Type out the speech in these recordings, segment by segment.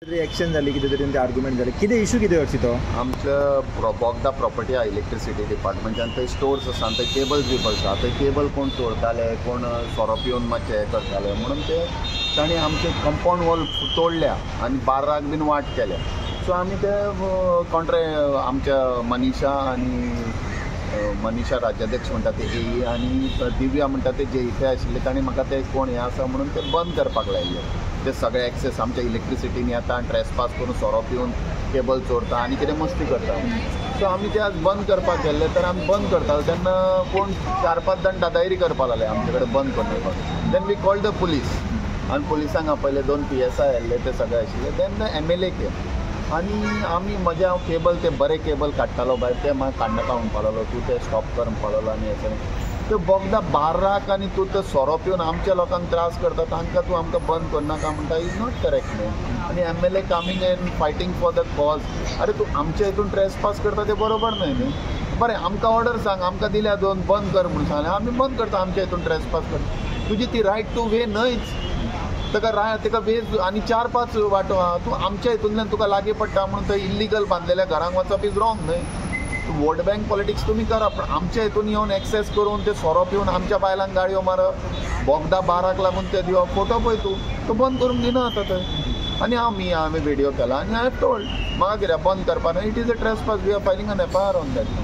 Reaction जाली कितें तरी आर्ग्युमेंट जालें, कितें इशू कितें हरशी तो? आमच्या बोगदा प्रॉपर्टी आहा इलेक्ट्रिसिटी डिपार्टमेंटान, थंय स्टोर्स आसा, थंय केबल्स बिबल्स आहा, थंय केबल कोण चोरताले, कोण सोरो पिवन मातशें हें करताले म्हणून ते तांणी आमचे कंपावंड वॉल तोडल्या आनी बार्राक बीन वाट केल्या. सो आमी ते कॉन्ट्रे आमच्या मनीषा आनी मनीषा राज्याध्यक्ष म्हणटा ते एई आनी दिव्या म्हणटा ते जे इथे आशिल्ले तांणी म्हाका ते कोण हें आसा म्हणून ते बंद करपाक लायिल्ले. ते सगळे एक्सेस आमच्या इलेक्ट्रिसिटीन येता आनी ट्रेसपास करून सोरो पिवन केबल चोरता आनी कितें मस्ती करता. सो आमी ते आज बंद करपाक गेल्ले, तर आमी बंद करताले तेन्ना कोण 4-5 जाण दादागिरी करपाक लागले आमचे कडेन बंद करपाक. Then we called the police आनी पुलिसांक आपयले, 2 PSI आयिल्ले, ते सगळे आशिल्ले. Then the MLA came आनी आमी म्हजे हांव केबल ते बरे केबल काडटालो भायर, ते म्हाका काडनाका म्हणपाक लागलो, तूं ते स्टॉप कर म्हणपाक लागलो. आनी हें ते बोगदा बार्राक आनी तूं ते सोरो पिवन आमच्या लोकांक त्रास करता, तांकां तूं आमकां बंद करनाका म्हणटा, is not correct न्हू. आनी MLA coming and fighting for the cause, अरे तूं आमच्या हितून ट्रेसपास करता तें बरोबर न्हय न्ही. बरें आमकां ऑर्डर सांग, आमकां दिल्या 2 बंद कर म्हणून सांगलें, आमी बंद करता, आमच्या हितून ट्रेसपास करता. तुजी ती रायट टू वे न्हयच, ताका ताका वेज आनी 4-5 वाटो आहा, तूं आमच्या हितूंतल्यान तुका लागीं पडटा म्हणून थंय इल्लिगल बांदलेल्या घरांक वचप is wrong न्हय. वोट बँक पॉलिटिक्स तुमी करा, पण आमच्या हितून येवन एक्सेस करून ते सोरो पिवन आमच्या बायलांक गाळयो मारप, बोगदा बाराक लागून ते दिवप, फोटो पळय तूं, तो बंद करूंक दिना आतां थंय. आनी आमी हांवें व्हिडियो केला आनी I have told म्हाका कित्याक बंद करपा न्हय, it is a trespass, we are filing an FIR on that.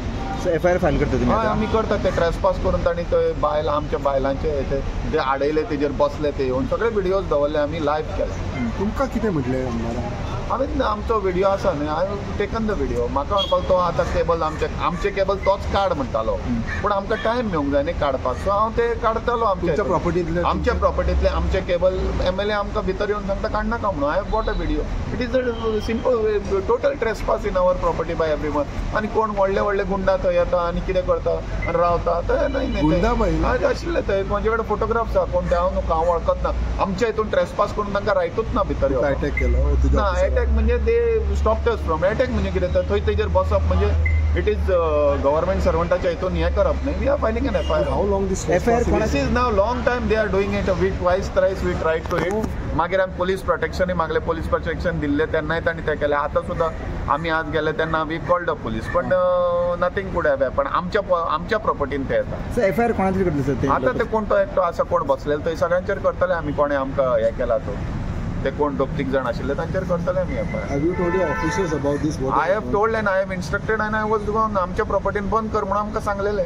FIR file करता तुमी? हय आमी करतात ते ट्रेसपास करून तांणी थंय बायल आमच्या बायलांचे ते आडयले, तेजेर बसले, ते येवन सगळे व्हिडियोज दवरले, आमी लायव्ह केला. तुमकां कितें म्हटलें आमदारान? हांवें आमचो व्हिडियो आसा न्हय, हांवें टेकन the video. म्हाका म्हणपाक तो आतां केबल आमचे केबल तोच काड म्हणटालो, पूण आमकां टायम मेळूंक जाय न्ही काडपाक, सो हांव ते काडटालो आमच्या प्रॉपर्टींतले, आमच्या प्रॉपर्टींतले आमचे केबल MLA आमकां भितर येवन सांगता काडनाका म्हणून. I have got a video, it is a simple total trespass in our property by every one. आनी कोण व्हडले व्हडले गुंडा थंय येता आनी कितें करता आनी रावता, थंय न्हय आशिल्ले थंय. म्हजे कडेन फोटोग्राफ्स आहा, कोण ते हांव न्हू, हांव वळखत ना. आमच्या हितून ट्रेसपास करून तांकां रायटूच ना भितर येवपाक. अटॅक केलो ना, अटॅक म्हणजे they stop us from attack म्हणजे कितें तर थंय तेजेर बसप म्हणजे it is government सर्वंटाच्या हितून हें करप न्हय. We are filing an FIR. How long this FIR? This is now long time they are doing it, we twice thrice we tried to it. मागीर आमी पोलीस प्रोटेक्शनूय मागलें, पोलीस प्रोटेक्शन दिल्लें तेन्नाय तांणी तें केलें. आतां सुद्दां आमी आज गेले तेन्ना we called the police, पण नथींग could have happen. आमच्या प्रॉपर्टीन ते येता. FIR कोणाचेर करतले सर? आतां ते कोण तो एकटो आसा कोण बसलेलो थंय सगळ्यांचेर करतले आमी, कोणें आमकां हें केला तो, ते कोण 2-3 जाण आशिल्ले तांचेर करतले आमी FIR. Have you told your officers about this? I have told and I have instructed and I was gone. आमच्या प्रॉपर्टीन बंद कर म्हणून आमकां सांगलेलें.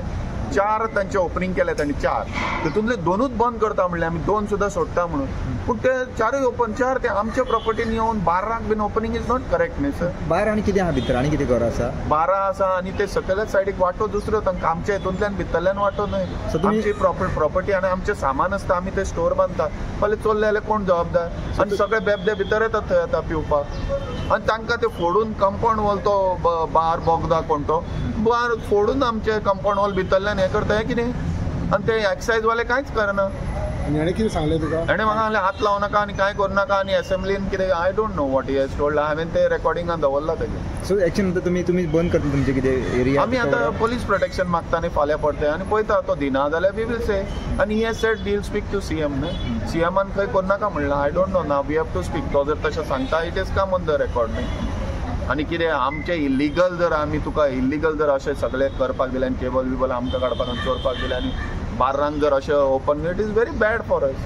4 तांचे ओपनिंग केले तांणी, 4 तितूंतले 2च बंद करता म्हणलें आमी, 2 सुद्दां सोडटा म्हणून, पूण ते 4ूय ओपन, 4 ते आमच्या प्रॉपर्टीन येवन बार्राक बीन ओपनिंग is not correct न्ही सर. बार आनी कितें आहा भितर, आनी कितें घर आसा? बारा आसा आनी ते सकयल्याच सायडीक वाटो दुसऱ्यो, तांकां आमच्या हितूंतल्यान भितरल्यान वाटो न्हय. आमची प्रॉपर्टी आनी आमचें सामान आसता, आमी ते स्टोर बांदता, फाल्यां चोरले जाल्यार कोण जबाबदार? आनी सगळे बेबदे भितर येतात थंय आतां पिवपाक, आनी तांकां ते फोडून कंपावंड वॉल तो बार बोगदा कोण तो बार फोडून आमचे कंपावंड वॉल भितरल्यान हें करता, हें कितें? आनी ते एक्सायज वाले कांयच करना. आनी हेणें कितें सांगलें तुका? हेणें म्हाका सांगलें हात लावं नाका आनी कांय करूं नाका आनी एसेंब्लीन कितें, I don't know what he has told. हांवें ते रेकॉर्डिंगान दवरलां तेजें. सो एक्शन आतां तुमी बंद करतले तुमचें कितें एरिया? आमी आतां पोलीस प्रोटेक्शन मागता न्ही फाल्यां पडटे आनी पळयता तो दिना जाल्यार we will से. आनी he has said we will speak to CM न्हय, CMान खंय करनाका म्हणलां. I don't know ना, we have to speak. तो जर तशें सांगता it is come on the record न्ही. आनी कितें आमचें इल्लिगल जर आमी तुका इल्लिगल जर अशें सगळें करपाक दिलें आनी केबल बिबल आमकां काडपाक आनी चोरपाक दिलें आनी बार्रांक जर अशें open, it is very bad for us.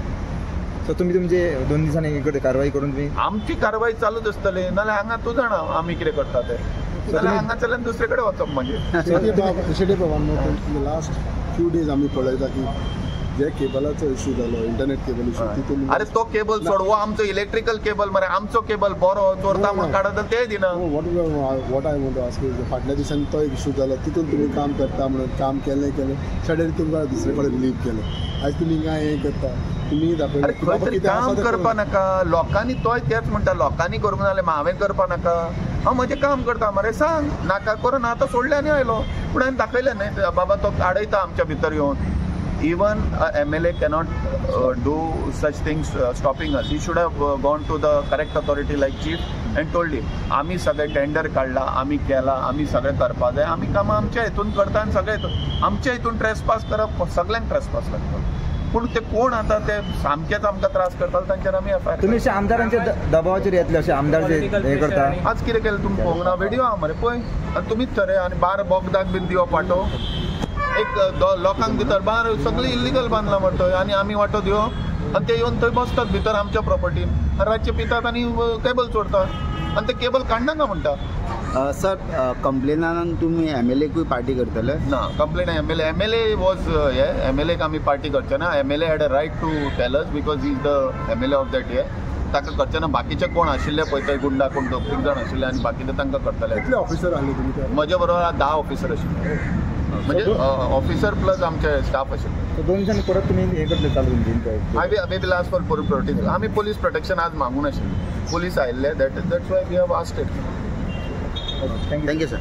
So तुमी तुमचे 2 दिसांनी कारवाई करून तुमी? आमची कारवाई चालूच आसतली, नाल्यार हांगा तूं जाणा आमी कितें करता तें, नाल्यार हांगाच्यान दुसरे कडेन वचप मागीर. शेट्ये बाबा, लास्ट फ्यू डेज आमी पळयता की जे केबलाचो इशू जालो, इंटरनेट केबल इशू, तितून अरे तो केबल सोड, हो आमचो इलेक्ट्रिकल केबल मरे, आमचो केबल बरो चोरता म्हणून काडत ते दिना. What I want to ask is, फाटल्या दिसांनी तो एक इशू जालो, तितून तुमी काम करता म्हणून काम केलें केलें, सडनली तुमकां दुसरे कडेन रिलीव केलें, आयज तुमी हिंगा हें करता, तुमी दाखयलें काम करपा नाका लोकांनी. तोय तेच म्हणटा लोकांनी करूंक ना जाल्यार हांवें करपा नाका, हांव म्हजें काम करता मरे, सांग नाका करून आतां सोडलें आनी आयलो. पूण हांवें दाखयलें न्हय बाबा तो आडयता आमच्या भितर येवन. Even a MLA cannot do such things stopping us. He should have gone to the correct authority like chief and told him, आमी सगळे टेंडर काडला, आमी केला, आमी सगळे करपा जाय, आमी कामां आमच्या हितून करता आनी सगळे हितून आमच्या हितून ट्रेसपास करप, सगळ्यांक ट्रेसपास लागता. पूण ते कोण आतां ते सामकेच आमकां त्रास करताले तांचेर आमी एफआयआर. तुमी अशे आमदारांच्या दबावाचेर येतले अशे आमदार जे हे करता. आज कितें केलें तुमी पळोवंक ना, व्हिडियो आहा मरे पळय. आनी तुमीच थरे आनी बार बोगदाक बीन दिवप वांटो एक लोकांक भितर बार सगळें इल्लिगल बांदलां मरे थंय आनी आमी वांटो दिवप आनी ते येवन थंय बसतात भितर आमच्या प्रॉपर्टीन, रातचे पितात आनी केबल चोरतात आनी ते केबल काडनाका म्हणटा. सर, कंप्लेनान तुमी एमएलएकूय पार्टी करतले? ना, complain MLA was हे एमएलएक आमी पार्टी करचे ना. MLA had a right to tell us because he is the MLA of that हे, ताका करचे ना. बाकीचे कोण आशिल्ले पळय थंय गुंडा कोण दोग तीग जाण आशिल्ले आनी बाकीचे तांकां करतले. कितले ऑफिसर आसले तुमी? म्हजे बरोबर 10 ऑफिसर आशिल्ले, म्हणजे ऑफिसर प्लस आमचे स्टाफ आशिल्ले. 2 दिसांनी परत तुमी हे करतले चालू तुमची? I will ask for police protection. आमी पोलीस प्रोटेक्शन आज मागून आशिल्ले, पोलीस आयिल्ले, that's why we have asked it. Thank you sir.